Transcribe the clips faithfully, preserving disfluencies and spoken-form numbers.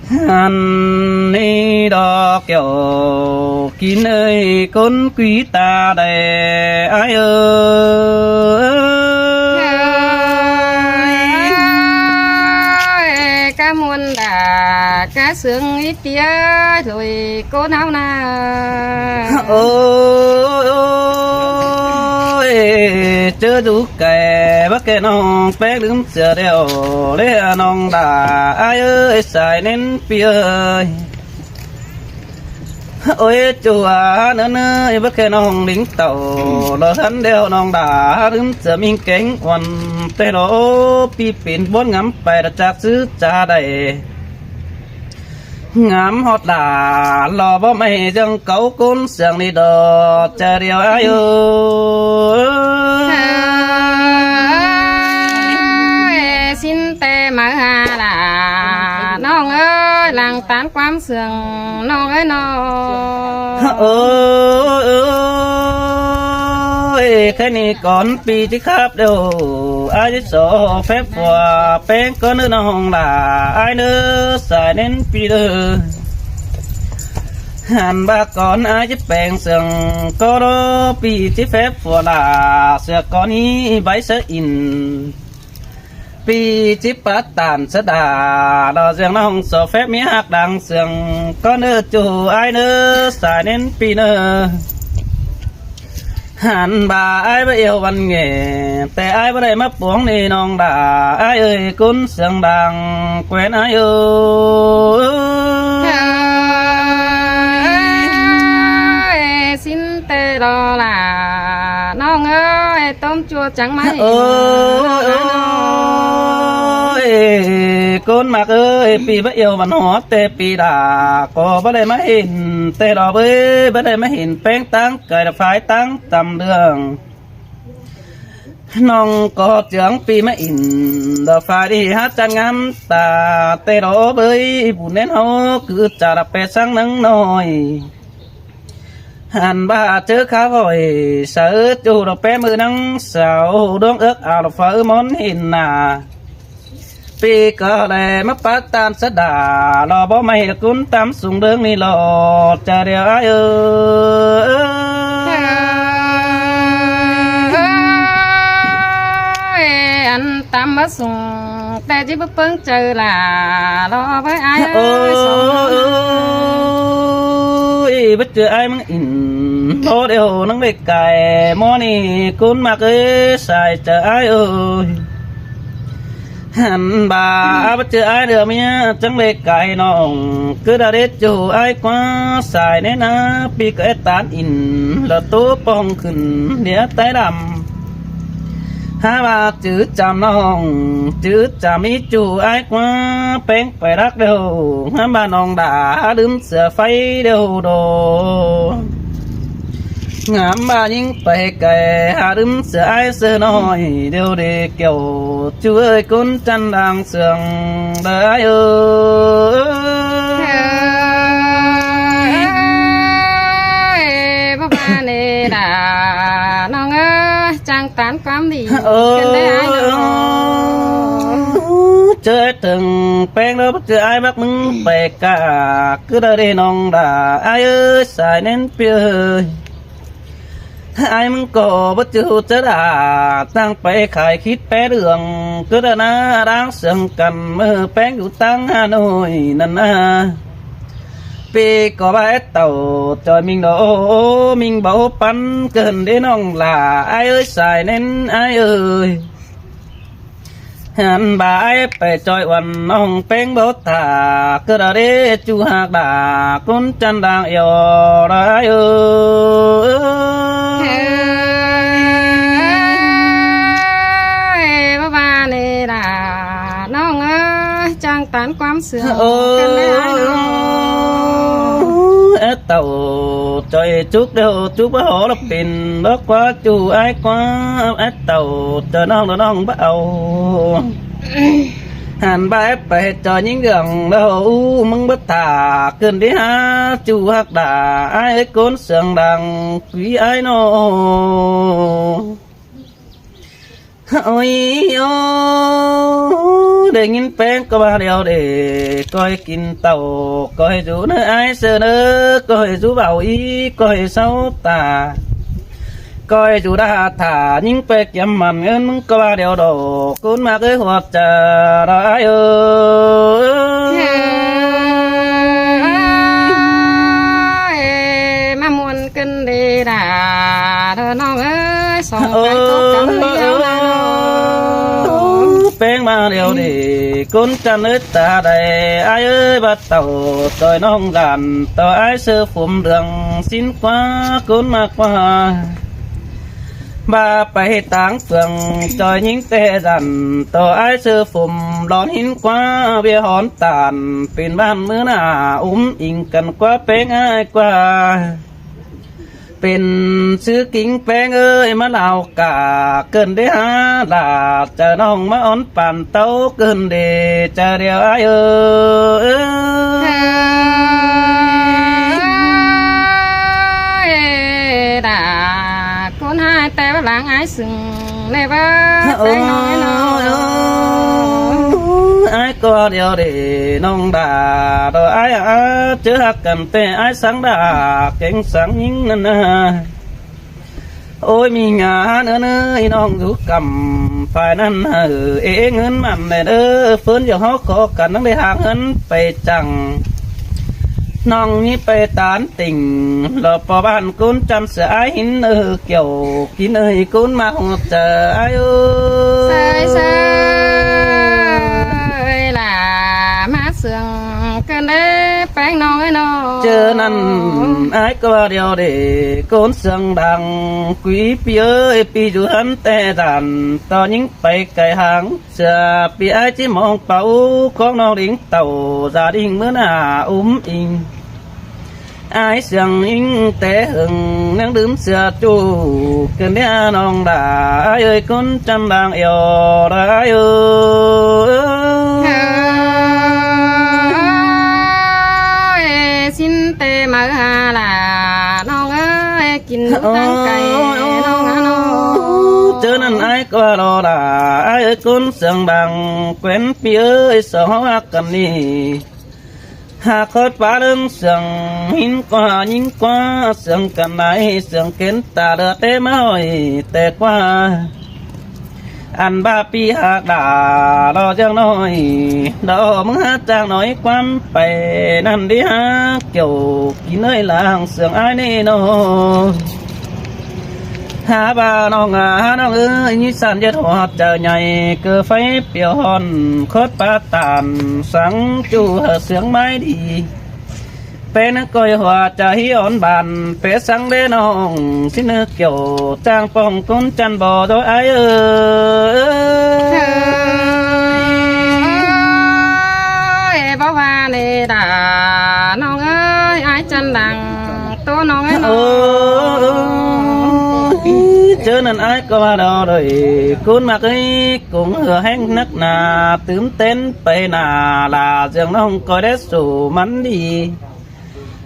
Ăn ꞌnị đo kẻo kin ơi ꞌcốn ꞌquí ta đảy ai ơi. Cá muôn đả cá sướng ít tía lùi ꞌcốn ꞌháu na. Ôi, ôi, ôi, chớ dú kẻ bác kẻ ꞌnọng ꞌpéng đưm sửa đeo lễ ꞌnọng đả ai ơi sai nên pi ơi. Ôi, chua nớ nớ bác kẻ ꞌnọng lính tàu lơ hẳn đeo ꞌnọng đả đưm sửa minh kéng uôn té lô pi pin bốn ngắm pay đa chạc sứ cha đảy. Ngắm hót đả lo báu ꞌmạy ꞌdương cáu ꞌcốn sương đi đo cha điêu ai ơi. Ôi, xin té máư ha đả ꞌnọng ơi, lăng tán ꞌquám sương ꞌnọng ơi ꞌnọng. Ôi, ôi, ôi, khék ꞌnị cón pi ꞌchí khắp đeo ai ꞌchí so phép ꞌpua ꞌpéng ꞌcốn ꞌnớ ꞌnọng đả ai ꞌnớ sai nên pi đơ. Hẳn ꞌva cón ai ꞌchí peng sương ꞌcó đô pi ꞌchí phép ꞌpua đả sửa cón ꞌnị báy sớ in. Pi ꞌchí pát tản sớ đả đo ꞌdương ꞌnọng so phép ꞌmí ꞌhặc đang sương ꞌcó ꞌnớ chu ai ꞌnớ sai nên pi ꞌnớ. Hẳn ꞌva ai báu iêu văn nghệ té ai báu đảy ꞌmá puống ꞌnị ꞌnọng đả ai ơi ꞌcốn sương đang quen ai ơi. Ôi, xin té đo đả ꞌnọng ơi, tôm chua chắng ꞌmá hên. Ôi, ôi, ôi, ꞌcốn ꞌmặc ơi, pi báu iêu văn hóa té pi đả ꞌcọ báu đảy ꞌmá hên té đo bới báu đảy ꞌmá hên ꞌpéng ꞌtáng cai đa phái ꞌtáng tăm ꞌlương. ꞌNọng ꞌcọ chướng pi ꞌmá in đo phái đi hát chăn ngắm ta té đo bới bun nên ꞌháu cứ chả đa pé sáng nắng ꞌnọi. Hẳn ꞌva chớ khá vội sớ chu đo pé ꞌmự ꞌnắng sao đuống ước ao đo phá ư món hên nả. Pi ꞌcọ đảy ꞌmá pát tản sớ đả lo báu ꞌmạy ꞌcốn tắm sung đương ꞌnị lo cha điêu ai ơi. Ôi, ăn tắm báu sung té ꞌchí báu ꞌpớng chaư đả lo báu ai ơi. Ôi, báu ꞌchư ai ꞌmắng in báu đeo ꞌnắng bê cai ꞌmó ꞌnị ꞌcốn ꞌmặc ơi sai chaư ai ơi. Hẳn ꞌva báu ꞌchư ai đeo ꞌmía chắng bê cai ꞌnọng cứ đa đết chu ai ꞌquá sai nên ꞌná pi ꞌcọ é tán in lỏ ꞌtố pong khửn ꞌnía té đăm. Hák ꞌva chứ chăm ꞌnọng chứ chăm ꞌmí chu ai ꞌquá ꞌpéng pay đắc đeo. Hák ꞌva ꞌnọng đả hák đưm sửa pháy đeo đô. Ngắm ꞌva ꞌnhính pay cai hák đưm sửa ai sửa ꞌnọi đeo đê kẻo chu ơi ꞌcốn chăn đang sương đa ai ơi. Ôi, báu ꞌva ꞌnị đả ꞌnọng ơi, chắng tán ꞌquám đi. Ôi, ꞌcốn đé ai ꞌnọng. Chớ ai tưng ꞌpéng đô báu ꞌchư ai bác ꞌmứng pay cả cứ đa đê ꞌnọng đả ai ơi sai nên pi ơi. Ai ꞌmứng ꞌcọ báu ꞌchư hu chớ đả ꞌtáng pay khai khít pé đường cứ đa ꞌná đang sương căn ꞌmự ꞌpéng dú ꞌtáng Hà Nội ꞌnặn ꞌna. Pi ꞌcọ báu é tảu choi ꞌminh đo ꞌminh báu păn cơn đế ꞌnọng lả ai ơi sai nên ai ơi. Hẳn ꞌva ai pay choi uôn ꞌnọng ꞌpéng báu thả cứ đa đế chu ꞌhặc đả ꞌcốn chăn đang eo đa ai ơi. Ôi, báu ꞌva ꞌnị đả ꞌnọng ơi, chắng tán ꞌquám sương. Ôi, căn đé ai ꞌnọng. É tảu choi chúc đeo chúc báu hó lắp pên báu ꞌquá chu ai ꞌquá. É tảu choi ꞌnọng đa ꞌnọng báu au. Hẳn ꞌva é pay choi ꞌnhính gương đa hó ꞌmứng báu thả cơn đé hák chu ꞌhặc đả ai ơi ꞌcốn sương đang ꞌquí ai ꞌnọng. Ôi, ô, đảy ꞌnghín ꞌpéng ꞌcọ ꞌva điêu đảy, ꞌcoi kin tảu, ꞌcoi dú ꞌnớ ải ꞌsớ ꞌnớ, ꞌcoi dú báu í, ꞌcoi sau ta, ꞌcoi dú đa thả, ꞌnhính ꞌpéng kiêm mẳn ꞌngớn ꞌmứng ꞌcọ ꞌva điêu đảy, ꞌcốn ꞌmặc ới ꞌhuột chaư ꞌlạ ải ới. ꞌMá ꞌmuôn ꞌcứn đi đa, ꞌnọng ới, song ꞌpéng tốc cắn đi éo ꞌnớ. Ôi, ꞌpéng ꞌva điêu đảy, ꞌcốn chăn ới ta đảy, ải ới, báu tảu ꞌtoi ꞌnọng dản, ꞌtoi ải ꞌsớ phôm ꞌlương sín ꞌquá, ꞌcốn ꞌmặc ꞌquá. Báu pay táng phượng, ꞌchoi ꞌnhính té dản, ꞌtoi ải ꞌsớ phôm lón hín ꞌquá, ꞌviạk hón tản, pên ꞌván ꞌmứa ꞌná, ứm inh căn ꞌquá ꞌpéng ải ꞌquá. Pên ꞌsứ king ꞌpéng ới, ꞌmá ꞌlao cả, ꞌcứn đảy hả, ꞌlạ chaư ꞌnọng ꞌmá ón păn tảu ꞌcứn đảy, chaư điêu ải ới. Ôi, đa, ꞌcốn ꞌhại té ꞌva lăng ải sương, ꞌnê ꞌva, ꞌpéng ꞌnọng ới ꞌnớ. Ôi, ải ꞌcọ điêu đảy, ꞌnọng đa, ꞌtoi ải ꞌchớ ꞌhặc căn té ải sắng đa, kéng sắng ꞌnhính ꞌnặn ꞌnớ. Ôi, ꞌmí ꞌngá ꞌnớ ꞌnớ, ꞌnọng dú căm phải ꞌnặn hả, ê, ꞌngớn mẳn đảy ꞌnớ, ꞌphớn dú ꞌháu ꞌcọ căn ꞌnăng đảy hák ꞌngớn pay chắng. ꞌNọng ꞌmí pay tán tỉnh, lỏ ꞌpo ꞌván ꞌcốn chăn ꞌsứa ải hín ꞌnớ, ꞌkiu kin ới, ꞌcốn ꞌmặc ꞌhuột chaư ải ới. Sai sai, ꞌlạ ꞌmá sương ꞌcứn đảy, ꞌpéng ꞌnọng ới ꞌnớ. ꞌChớ ꞌnặn ải ꞌcọ ꞌva điêu đảy, ꞌcốn sương đang, quí ꞌpi ới, ꞌpi dú ꞌhướn té dản, ꞌtoi ꞌnhính pay cai háng, ꞌsứa ꞌpi ải ꞌchí mong páo, ꞌcóng ꞌnọng đing tảu, gia đình ꞌmứa ꞌná ứm inh. Ải sương inh té hưng, ꞌnăng đưm ꞌsứa ꞌchu, ꞌcứn đảy ꞌnọng đa, ải ới, ꞌcốn chăn đang eo đa ải ới. Ôi, sín té máư hả ꞌlạ, ꞌnọng ới, kin táng cai, ꞌnọng hả ꞌnớ. ꞌChớ ꞌnặn ải ꞌcọ lo đa, ải ới, ꞌcốn sương đang, quên ꞌpi ới, song ꞌháu ꞌhặc căn ꞌnị. Hák khót pá ꞌlớng sương, hín ꞌquá ꞌnhính ꞌquá, sương căn đảy, sương kén ta, ꞌlứa té ꞌmá ꞌhọi té ꞌquá. Ăn ꞌva ꞌpi ꞌhặc đa, lo ꞌchương ꞌnọi, lo ꞌmứng hák chắng ꞌnọi ꞌquám pay, ꞌnặn đảy hák ꞌkiu kin ới, lăng sương ải ꞌnị ꞌnớ. Hả ꞌva ꞌnọng ꞌnớ, hả ꞌnọng ới, ꞌnhính săn ꞌdệt ꞌhuột chaư ꞌnhạy, ꞌcọ ꞌpay piêu hón, khót pá tản, sắng ꞌchu hảư sương ꞌmái đi. ꞌPéng ꞌnớ ꞌcoi ꞌhuột chaư hí ón bản, ꞌpé sắng đé ꞌnọng, sín ꞌnớ ꞌkiu, chắng pong ꞌcốn chăn báu ꞌtoi ải ới. Ôi, báu ꞌva ꞌnị đa, ꞌnọng ới, ải chăn đang, ꞌtố ꞌnọng ới ꞌnớ. Ôi, ꞌchớ ꞌnặn ải ꞌcọ ꞌva điêu đảy, ꞌcốn ꞌmặc ới, ꞌcốn ꞌhứa ꞌhéng nắc ꞌná, tứm tén pay ꞌná, ꞌlạ ꞌdương ꞌnọng ꞌcoi đét sủ ꞌmắn đi.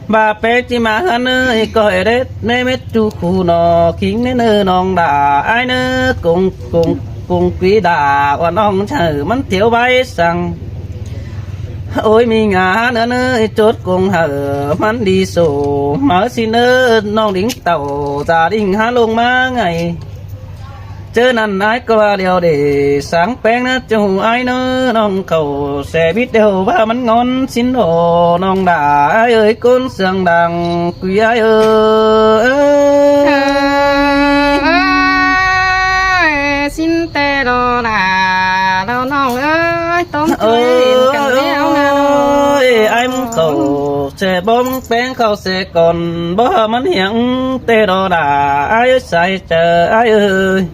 ꞌVa ꞌpéng ꞌchí ꞌmá ꞌhướn ới, ꞌcoi đét ꞌné mết ꞌchu khu ꞌnọ, khính ꞌnê ꞌnớ ꞌnọng đa, ải ꞌnớ, ꞌcốn, ꞌcốn, ꞌcốn quí đa, ꞌuôn ꞌnọng chaư ꞌmắn thiêu bái săng. Ôi, ꞌmí ꞌngá ꞌnớ ꞌnớ, chốt ꞌcốn hảư ꞌmắn đi sổ, máư sín ꞌnớ, ꞌnọng đing tảu, gia đình hả ꞌlống ꞌmá ꞌngai. ꞌChớ ꞌnặn ải ꞌcọ ꞌva điêu đảy, sắng ꞌpéng ꞌnớ ꞌchu ải ꞌnớ, ꞌnọng khảu ꞌsớ bít điêu ꞌva ꞌmắn ngón sín ꞌnọ, ꞌnọng đa ải ới, ꞌcốn sương đang quí ải ới. Ôi, sín té lo đa, lo ꞌnọng ới, ꞌtôm chuối ꞌlịn căn ꞌnéo ꞌnớ. Ôi, ải ꞌmứng khảu ꞌsớ báu ꞌmứng ꞌpéng khảu ꞌsớ cón, báu hảư ꞌmắn hiếng té lo đa, ải ới, sai chaư ải ới.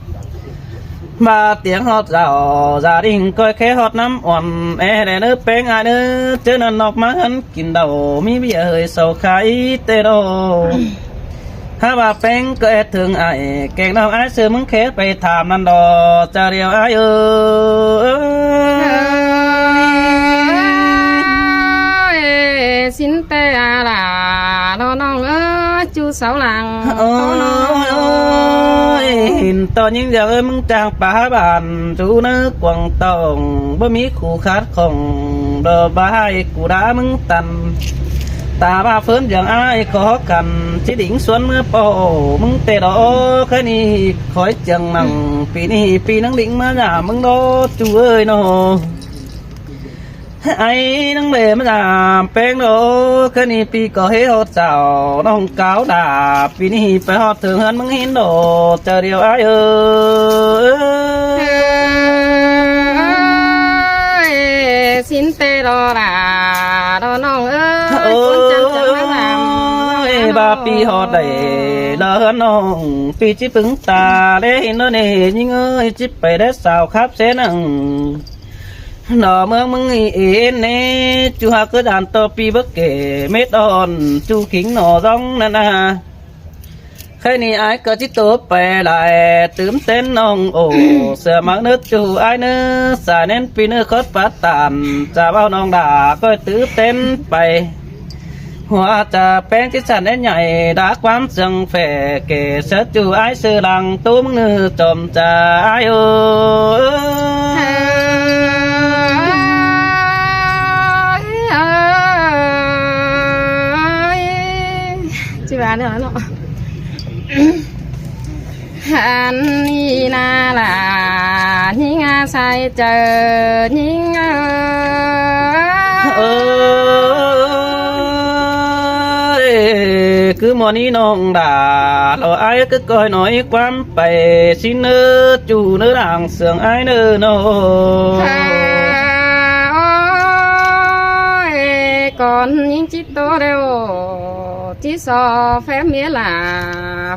ꞌVa tiếng ꞌhọt dảo, gia đình ꞌcoi khé ꞌhọt ꞌnắm uôn, é đé ꞌnớ ꞌpéng ải ꞌnớ, ꞌchớ ꞌnặn ꞌnọk ꞌmá ꞌhướn kin đảu, ꞌmí ꞌviạk ꞌhới sau khai té lo. Hả ꞌva ꞌpéng ꞌcọ é thương ải, kéng ꞌnọng ải ꞌsớ ꞌmứng khé pay tham ꞌnặn lo, chaư điêu ải ới. Ôi, sín té a đa, lo ꞌnọng ới, ꞌchu sau lăng, ôi, ꞌtố ꞌnọng ới. ꞌHịn ꞌto ꞌnhính dao ới ꞌmứng ꞌchang pá bản dú ꞌnớ Quảng Tòng báu ꞌmí khu khát khỏng, đo bá ꞌhại ꞌcụ đá ꞌmứng tăn. Ta ꞌva ꞌphớn dang ải khó khăn ꞌchí đính suốn ꞌmứa ꞌpo ꞌmứng ꞌtẹ đó. Khái ꞌnị khói chiêng nẳng ꞌpi ꞌnị ꞌpi ꞌnăng đính ꞌmá dả ꞌmứng đó ꞌchu ới ꞌnọ. Ải ꞌnăng đảy ꞌmá dả ꞌpéng đó. Khái ꞌnị ꞌpi ꞌcọ hế ꞌhọt sảo ꞌnọng cáo đả ꞌpi ꞌnị pay ꞌhọt thử ꞌhướn ꞌmứng ꞌhịn đó. Chau điêu ải ới. Ơi, ꞌsịn ꞌtẹ đó đả đó ꞌnọng ới. Ôi, ꞌcốn chắng chắng ꞌmá dả ꞌnọng ới, ꞌva ꞌpi ꞌhọt đảy lỏ ꞌhướn ꞌnọng ꞌpi ꞌchí pứng ta đé ꞌhịn đó ꞌnị ꞌnhính ới, ꞌchí pay đé sảo khắp ꞌsớ nẳng. Nỏ ꞌmướng ꞌmứng ꞌnị ên ꞌnị, ꞌchu ꞌhặc ꞌcứ đan ꞌto ꞌpi báu kể mết ꞌhọn ꞌchu khính nỏ ꞌdóng ꞌnặn ꞌna. Khái ꞌnị ải ꞌcọ ꞌchí ꞌtố pay lai tứm tén ꞌnọng ổ, sia máư ꞌnớ ꞌchu ải ꞌnớ, sa ꞌnén ꞌpi ꞌnớ khót pá tản, chả ꞌvạu ꞌnọng đả ꞌcoi tứm tén pay. Hua chả ꞌpéng ꞌchí săn é nhảy đá ꞌquám siêng phẻ kể sia ꞌchu ải ꞌsớ lăng ꞌtố ꞌmứng ꞌnư chom chả ải ới. Ơi, ơi. ꞌChí ꞌva ꞌnị ꞌnọ. Ăn ꞌnị ꞌna lả ꞌnhính ꞌa sai chaư ꞌnhính ơi. Ơi, ꞌcứ ꞌmuôn ꞌnị ꞌnọng đả lỏ ải ꞌcứ ꞌcoi ꞌnọi ꞌquám pay ꞌsịn ꞌnớ ꞌchu ꞌnớ lăng siêng ải ꞌnớ ꞌnọ. Ơi, cón ꞌnhính ꞌchí ꞌtố đeo ꞌchí so phép ꞌmía lả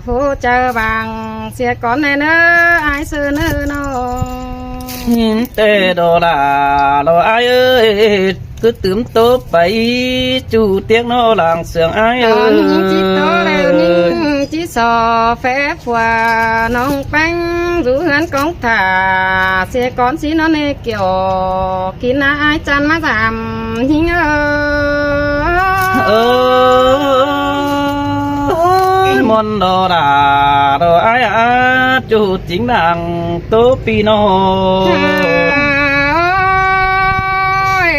phú chaư vang sia cón ꞌnẹ ꞌnớ ải ꞌsớ ꞌnớ ꞌnọ. ꞌNhính ꞌtẹ đó lả lỏ ải ới, ꞌcứ tứm ꞌtố pay ꞌchu tiếng ꞌnọ lăng siêng ải ới. Cón ꞌnhính ꞌchí ꞌtố đeo ꞌnhính ꞌchí so phép phua ꞌnọng ꞌpéng dú ꞌhướn cóng thả sia cón ꞌsịn ꞌnọ ꞌnị kiẻo kính ꞌna ải chăn ꞌmá dăm ꞌnhính ơi. Ơi, ꞌmuôn đó đả đó ải ꞌa ꞌchu chính lăng ꞌtố ꞌpi ꞌnọ. Ơi,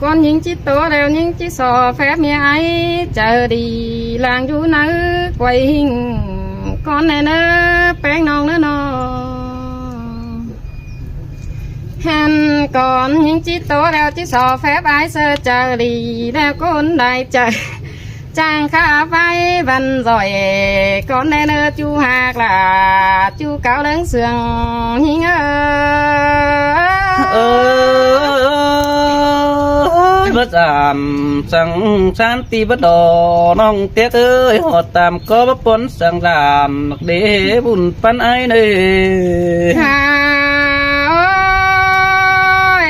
cón ꞌnhính ꞌchí ꞌtố đeo ꞌnhính ꞌchí so phép ꞌmía ải chaư đi lăng dú ꞌnớ quay ꞌhịnh cón ꞌnẹ ꞌnớ ꞌpéng ꞌnọng ꞌnớ ꞌnọ. Hên cón ꞌnhính ꞌchí ꞌtố đeo ꞌchí so phép ải ꞌsớ chaư đi đeo ꞌcốn đảy chaư chang khả ꞌvạy văn giỏi cón ꞌnẹ ꞌnớ ꞌchu ꞌhặc lả ꞌchu cáo ꞌlớng siêng ꞌnhính ơi. Ơi, báu dản săng san ti báu đỏ ꞌnọng tiếc ới, ꞌhọt tam ꞌcó báu ꞌpốn săng dản đé bun ꞌpắn ải ꞌnị. Hả, ơi,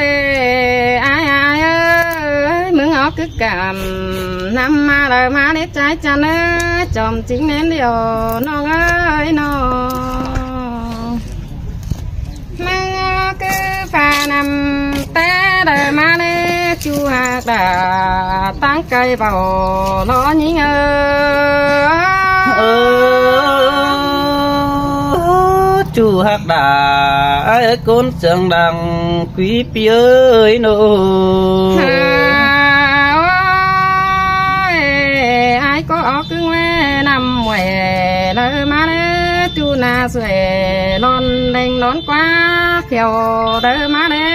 ải ải ơi, ꞌmứng ók ꞌcứ căm ꞌnặm ꞌmá đaư ꞌmá đé ꞌchái chăn ới, chom chính ꞌnén điêu ꞌnọng ơi ꞌnọng. ꞌMá ꞌcứ pha ꞌnặm té đaư ꞌmá đé ꞌchu ꞌhặc đả ꞌtáng cai bảu lỏ ꞌnhính ơi. Ơ, ꞌchu ꞌhặc đả ải ới ꞌcốn siêng lăng quí ꞌpi ới ꞌnọ. Hả, ơi, ải ꞌcó ók ꞌcứ ꞌngué ꞌnặm muối đaư ꞌmá đé ꞌchu ꞌna suối lon đeng lon ꞌquá khẻo đaư ꞌmá đé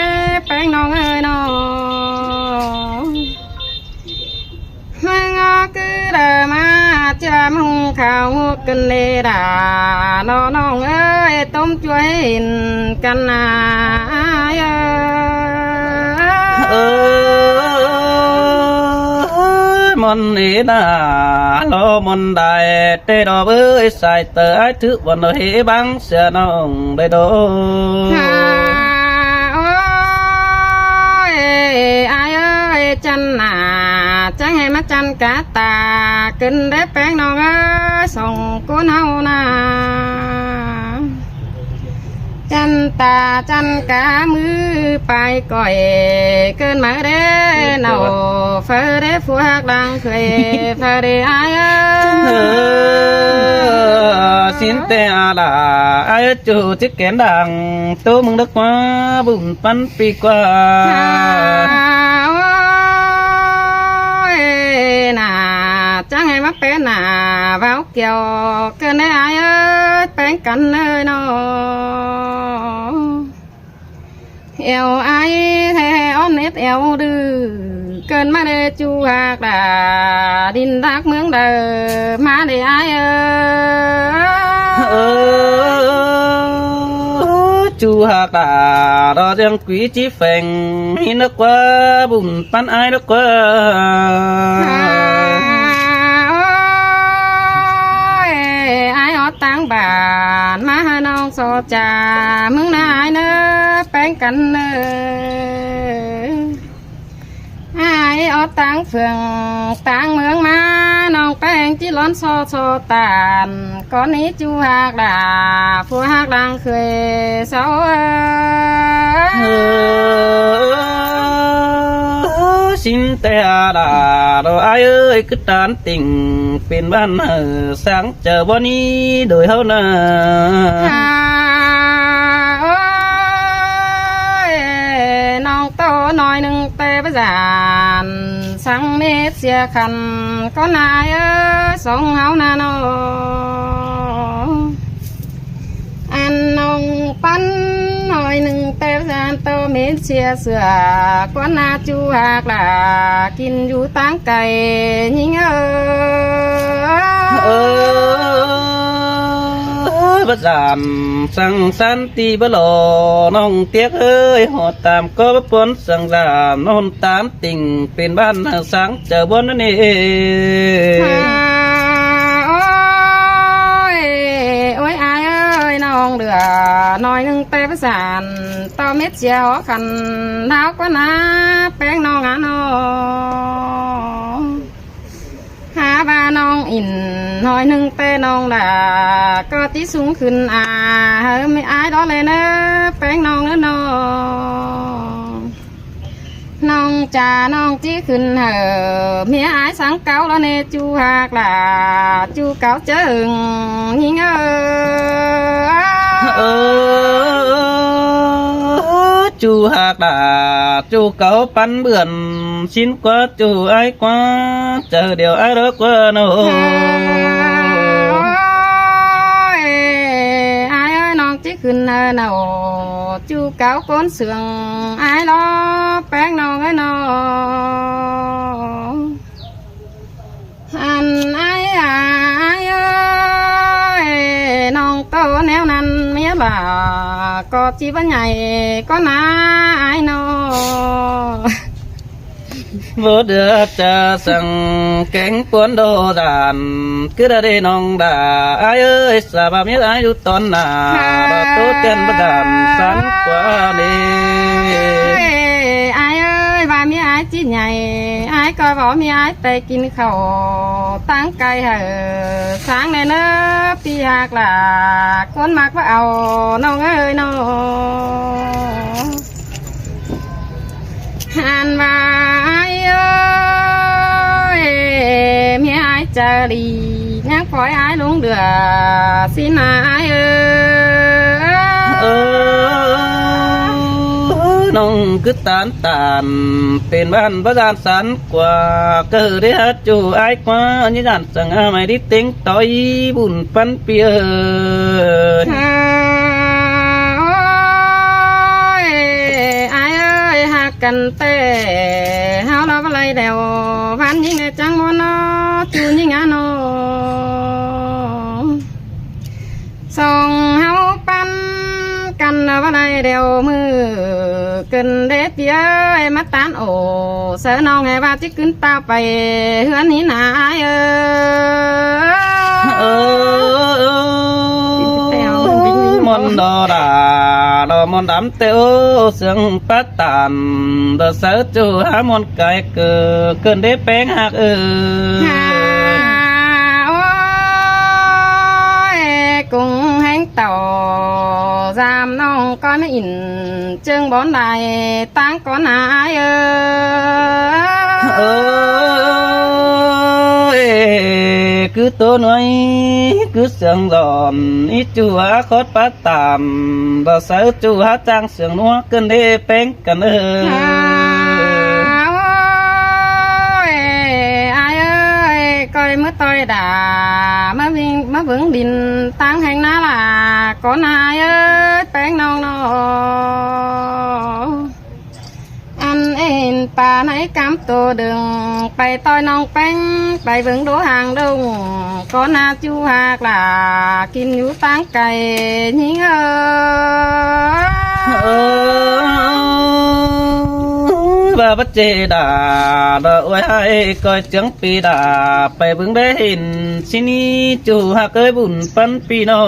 ꞌpéng ꞌnọng ơi ꞌnọ. ꞌMá ꞌcứ đaư ꞌmá ꞌchưa ꞌmung khảu ꞌngụ cơn đê đả ꞌnọ ꞌnọng ơi, ꞌtôm ꞌchua ꞌhịn căn ꞌna ải ơi. Ơ, ꞌmuôn ꞌnị ꞌna lỏ ꞌmuôn đảy ꞌtẹ đó ới, sai ꞌtơ ải thứ bón đó hế bang sia ꞌnọng đảy đó. Hả, ơi, ải ơi, chăn ꞌna chắng ꞌhế ꞌmá chăn cá ta cơn đé ꞌpéng ꞌnọng ơi, song ꞌcốn ꞌháu ꞌna. Chăn ta chăn cá ꞌmứ pay ꞌcọi cơn máư đé ꞌnọ Phaư đé phua ꞌhặc đang khuê, phaư đé ai ơi. Ơ, ꞌsịn ꞌtẹ a lả, ai ơi, ꞌchu ꞌchí kén đang, ꞌtố ꞌmứng đớc ꞌquá, bun ꞌpắn pi ꞌquá. Ôi, nả, chắng ai ꞌmá pé nả, ꞌvạu kiẻo, ꞌcợn đé ai ơi, ꞌpéng căn ơi ꞌnọ. Eo ai ꞌhế ót nết eo đư, ꞌcợn ꞌmá đé ꞌchu ꞌhặc đả, đin đác ꞌmướng đaư, ꞌmá đé ai ơi. Ơ, ꞌchu ꞌhặc đả, ꞌlọ ꞌdiăng quí ꞌchí pheng, ꞌhịn đớc ꞌquá, bun ꞌpắn ai đớc ꞌquá. Ôi, ai ót ꞌtáng bản, ꞌmá hảư ꞌnọng so cha, ꞌmứng ꞌnớ ai ꞌnớ, ꞌpéng căn ꞌnớ. Ai ót ꞌtáng phường, ꞌtáng ꞌmướng ꞌmá, ꞌnọng ꞌpéng ꞌchí lón so so tản, cón ꞌnị ꞌchu ꞌhặc đả, phua ꞌhặc đang khuê, sau ơ. Ơ, ꞌsịn ꞌtẹ a lả, ꞌlọ ai ơi, cứ tản tỉnh, pên bản hảư, sáng chaư bón ꞌnị, đôi ꞌháu nả. Ơ, ôi, ꞌnọng ꞌtố ꞌnọi ꞌnưng ꞌtẹ báu dản, sáng mết sia khăn, cón ai ơi, song ꞌháu nả ꞌnọ. Ăn ꞌnọng ꞌpắn ꞌnọi ꞌnưng ꞌtẹ báu dản, ꞌtố mết sia sửa, cón nả ꞌchu ꞌhặc đả, kin dú ꞌtáng cai, ꞌnhính ơ. Ơ, báu dản, săng săn ti báu lo, ꞌnọng ꞌtiếc ơi, ꞌhọt tam ꞌcó báu pón săng dản, ꞌnọng tản tỉnh, pên bản hảư, sáng chaư bón ꞌnớ ꞌnị. Ôi, ôi, ai ơi, ꞌnọng đưa ꞌnọi ꞌnưng ꞌtẹ báu dản, ꞌtố mết sia hó khăn, ꞌnáo ꞌquá nả, ꞌpéng ꞌnọng a ꞌnọ. Hák ꞌva ꞌnọng ỉn ꞌnọi ꞌnưng ꞌtẹ ꞌnọng đả, ꞌcọ ꞌchí sung khửn a, hảư ꞌmía ai đó ꞌlẹ ꞌnớ, ꞌpéng ꞌnọng ꞌnớ ꞌnọ. ꞌNọng cha ꞌnọng ꞌchí khửn hảư ꞌmía ai sáng cáu ꞌlọ ꞌnê ꞌchu ꞌhặc đả, ꞌchu cáu ꞌchớ ưng ꞌnhính ơ. Ơ, ꞌchu ꞌhặc đả, ꞌchu cáu ꞌpắn bươn, ꞌsịn ꞌquá ꞌchu ai ꞌquá, chaư điêu ai đó ꞌquá ꞌnọ. Ôi, ai ơi, ꞌnọng ꞌchí khửn hảư ꞌnọ, ꞌchu cáu ꞌcốn sương ai lo, ꞌpéng ꞌnọng ơi ꞌnọ. Ăn ai a, ai ơi, ꞌnọng ꞌtố ꞌnéo ꞌnặn ꞌmía bả, ꞌcọ ꞌchí báu nhảy, ꞌcọ nả ai ꞌnọ. Báu đưa cha săng kéng cuốn đô đản, cứ đa đê ꞌnọng đả, ai ơi, sa ꞌva ꞌmía ai dú tón nả, ꞌva ꞌtố ꞌtiện báu đản, săn ꞌquá ꞌnị. Ai ơi, ꞌva ꞌmía ai ꞌchí nhảy, ai ꞌcoi ꞌvọ ꞌmía ai ꞌtẹ kin khảu, ꞌtáng cai hảư, sáng ꞌnê ꞌnớ, ꞌpi ꞌhặc đả, ꞌcốn ꞌmặc báu au, ꞌnọng ơi ꞌnọ. Ăn ꞌva ai ơi, ꞌmía ai chaư đi, ꞌnhắng pói ai ꞌluống đưa, ꞌsịn nả ai ơi. Ơ, ꞌnọng cứ tản tản, pên bản báu dản săn ꞌquá, ꞌcọ đé hák ꞌchu ai ꞌquá, ꞌnhính dản săng a mai đi ꞌtếng ꞌtoi bun ꞌpắn ꞌpi ơi. Ôi, ai ơi, ꞌhặc căn ꞌtẹ, ꞌháu ꞌlạ ꞌva ꞌlạy đẻo, ꞌván ꞌnhính ꞌnê chắng ꞌmuôn ꞌnọ, ꞌchu ꞌnhính a ꞌnọ. Song ꞌháu ꞌpắn căn ꞌva ꞌlạy đẻo ꞌmự, ꞌcợn đé ꞌpi ơi, ꞌmá tản ổ, saư ꞌnọng ꞌhế ꞌva ꞌchí ꞌcứn pao pay ꞌhướn ꞌnị nả ai ơi. Ơ, ơ, ơ, ơ, ꞌmuôn đo đả, đo ꞌmuôn đăm ꞌtẹ ơ, sương pát tản, đo saư ꞌchu hák ꞌmuôn cai ꞌcọ, ꞌcợn đé ꞌpéng ꞌhặc ơ. Hả, ôi, cũng ꞌhéng tảu, dăm ꞌnọng ꞌcoi ꞌmá ỉn, ꞌchương bón lai, ꞌtáng cón nả ai ơ. Ơ, cứ tô nuối cứ sương giòn, ít chu há khót pá tảm, đỏ sớ chu há chang sương nua cơn đê péng căn ơ. Ôi, ai ơi, coi mớ tôi đã, mớ vinh, mớ vướng đìn tăng hành ná là có na ai ơi, péng nong no. Ăn ên pa nãy cám tô đừng, pay ꞌtoi ꞌnọng ꞌpéng, pay ꞌvứng đố hàng đông, có na chu hạc lả, kin dú táng cày nhính ơ. Ơ, ba bắt chê đà, đà uối ai coi chướng pi đà, pay ꞌvứng đế hên, xin ý chu hạc ơi bùn pắn pi nọ.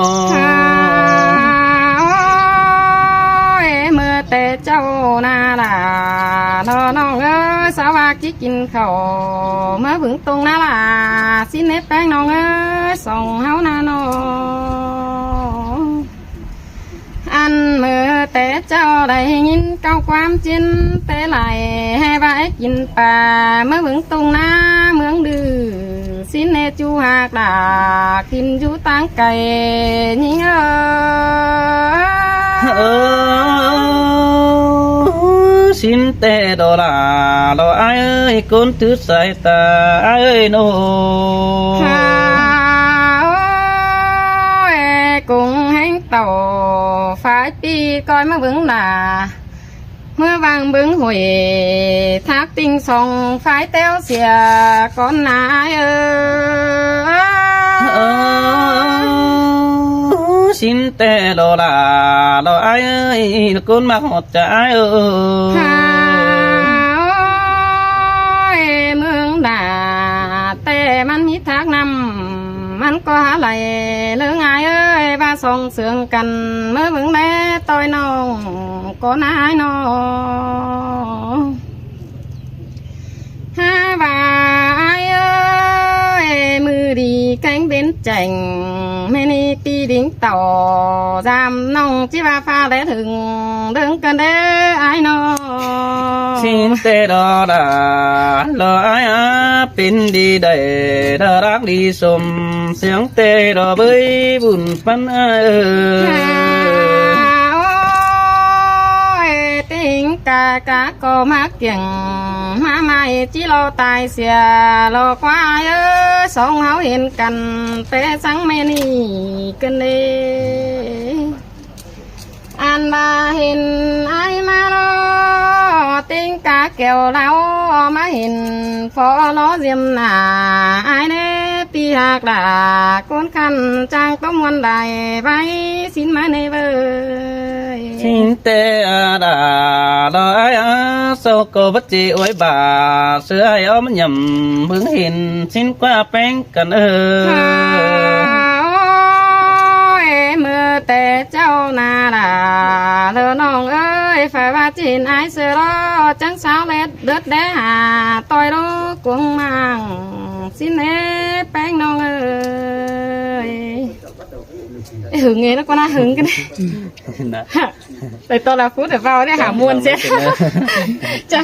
Ôi, mơ té châu na là nó nó ơ sao ba kí kin khẩu mơ vướng tung na là xin nếp ꞌpéng nong ơ sòng háo na nó. Ăn mơ té châu đảy nhín cao quám chiến té lại hè vãi kin pa mơ vướng tung na mướng đư. Xin nê chu hạc đà kin dú táng cày nhính ơ. Ơ, xin tê đó là lo ai ơi, con thứ sai ta ai ơi nô. Hà ơi, cũng hên tàu phải pi coi mơ vướng là mơ vàng bướng hủy thác tinh sông phái téo xìa con nái ơ. Ơ, xin tê đó là đó ai ơi, con mà hót cha ai ơ. Hà ơi, mương đà tê mắn mít thác năm mắn có há lầy lơ ngài ơi, ba sông sương căn mơ vướng đé tôi nông có nái nó. Há ba ai ơi, mư đi cánh bến chành, mê ni pi đính tàu, giam nông chi ba pha lét hừng, đớng cơn đế ai nó. Xin tê đó đã, lo ai á, pin đi đẩy, đa ráng đi sôm, siếng tê đó với bùn pắn ai ơi. Hà ơi, tính ca cá có mắc kiểng, má mai chỉ lo tài xìa, lo quá ai ơi, sống háo hiền cần, té sáng mê ni cơn đê. Ăn ba hên ai má lo, tính cá kéo lao má hên phó lo diêm nà, ai nê pi hạc đà, cốn khăn trang tóm muôn đài, bái xin má nê vơi. Xin tê à đà, lo ai á, sau cô bắt chị ối bà, sư ai ốm nhầm, bướng hên, xin qua péng căn ơ. Hà ơi, mơ té châu na đà, lơ nong ơi, phải ba chín ai sơ lo, chăng sao lết, đớt đé hà, tôi đố cuống mang, xin ế péng nong ơi. Ê, hứng nghe nó có na hứng cái này. Nà. Tại tôi là phút để vào đấy, hả, muôn chứ. Chả